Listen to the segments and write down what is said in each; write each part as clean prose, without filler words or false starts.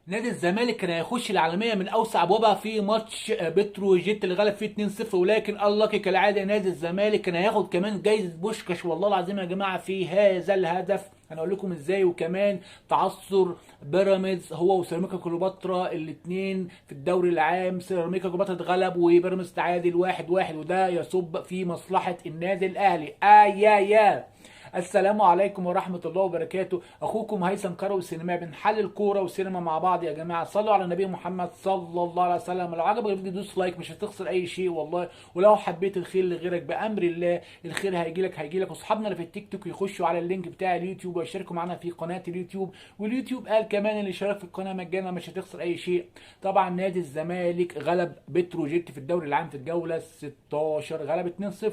نادي الزمالك كان هيخش العالمية من اوسع ابوابها في ماتش بتروجيت اللي غلب فيه 2-0، ولكن unlucky كالعادة نادي الزمالك كان هياخد كمان جايزة بوشكاش والله العظيم يا جماعة في هذا الهدف. انا اقول لكم ازاي. وكمان تعثر بيراميدز هو وسيراميكا كليوباترا الاثنين في الدوري العام، سيراميكا كليوباترا اتغلب وبيراميدز تعادل 1-1، وده يصب في مصلحة النادي الاهلي. يا يا السلام عليكم ورحمة الله وبركاته. اخوكم هيثم كروي سينما، بنحلل كورة وسينما مع بعض يا جماعة. صلوا على النبي محمد صلى الله عليه وسلم. لو عجبك الفيديو دوس like، مش هتخسر اي شيء والله. ولو حبيت الخير لغيرك بامر الله الخير هيجي لك. واصحابنا اللي في التيك توك يخشوا على ال link بتاع اليوتيوب ويشاركوا معانا في قناة اليوتيوب، واليوتيوب قال كمان اللي شارك في القناة مجانا مش هتخسر اي شيء. طبعا نادي الزمالك غلب بتروجيت في الدوري العام في الجولة 16، غلب 2-0،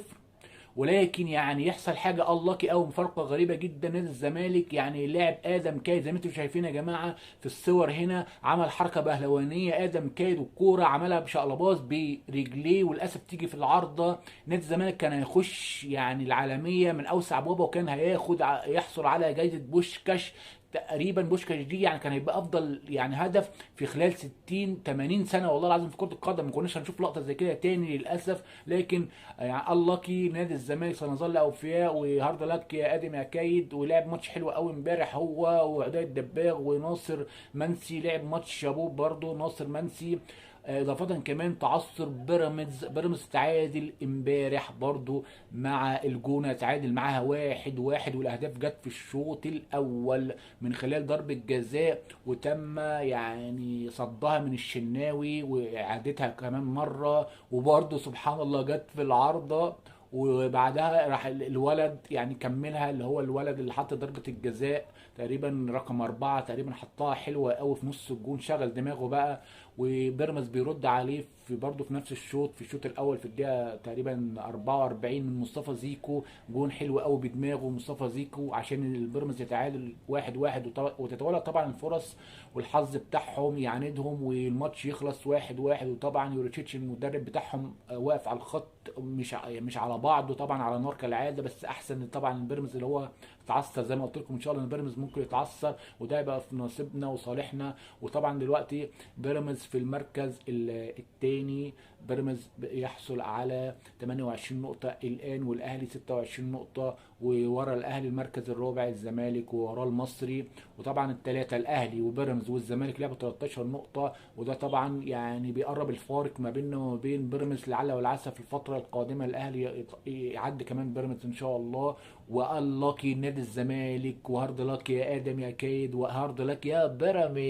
ولكن يعني يحصل حاجة unlucky او مفارقه غريبة جدا. نادي الزمالك يعني لعب ادم كايد زي ما انتم شايفين يا جماعة في الصور هنا، عمل حركة بهلوانيه ادم كايد والكوره عملها بشقلباص برجليه وللاسف تيجي في العارضة. نادي الزمالك كان هيخش يعني العالمية من اوسع ابوابه، وكان هياخد يحصل على جائزة بوشكاش تقريبا. بوشكاش دي يعني كان هيبقى افضل يعني هدف في خلال 60 80 سنة والله العظيم في كره القدم، ما كناش هنشوف لقطة زي كده تاني للاسف. لكن يعني unlucky نادي الزمالك سنظل اوفياء، و hard luck يا ادم يا كايد. ولعب ماتش حلو قوي امبارح هو وعدي الدباغ وناصر منسي، لعب ماتش شابوه برضه ناصر منسي. اضافه كمان تعثر بيراميدز تعادل امبارح برضو مع الجونه، تعادل معاها 1-1، والاهداف جت في الشوط الاول من خلال ضربه جزاء وتم يعني صدها من الشناوي واعادتها كمان مرة، وبرضو سبحان الله جت في العارضة، وبعدها راح الولد يعني كملها اللي هو الولد اللي حط ضربة الجزاء تقريبا رقم 4 تقريبا، حطها حلوة قوي في نص الجون، شغل دماغه بقى. وبيراميدز بيرد عليه في برضه في نفس الشوط في الشوط الاول في الدقيقة تقريبا 44 من مصطفى زيكو، جون حلو قوي بدماغه مصطفى زيكو عشان البيراميدز يتعادل 1-1، وتتوالى طبعا الفرص والحظ بتاعهم يعاندهم والماتش يخلص 1-1. وطبعا يوريتشيتش المدرب بتاعهم واقف على الخط مش على بعضه طبعا على نار كالعادة، بس احسن طبعا البيراميدز اللي هو اتعثر زي ما قلت لكم ان شاء الله ان بيراميدز ممكن يتعثر وده يبقى في نصيبنا وصالحنا. وطبعا دلوقتي بيراميدز في المركز الثاني، بيراميدز يحصل على 28 نقطة الآن، والأهلي 26 نقطة، وورا الأهلي المركز الرابع الزمالك ووراه المصري. وطبعا الثلاثة الأهلي وبيراميدز والزمالك لعبوا 13 نقطة، وده طبعا يعني بيقرب الفارق ما بيننا وما بين بيراميدز لعل والعسى في الفترة القادمة الأهلي يعدي كمان بيراميدز إن شاء الله. و unlucky نادي الزمالك، و hard luck يا آدم يا كايد، و hard luck يا بيراميدز.